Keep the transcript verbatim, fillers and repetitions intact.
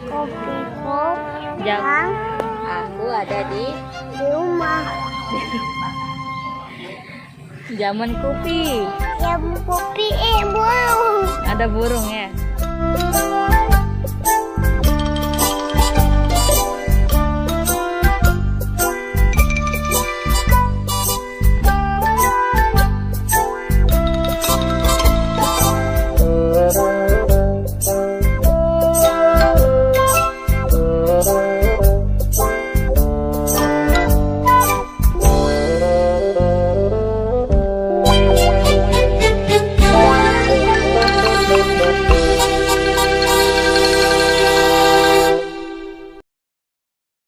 Kopiku. Jam. Aku ada di. Di rumah. Jamuan kopi. Jamuan kopi, eh, burung. Ada burung, ya?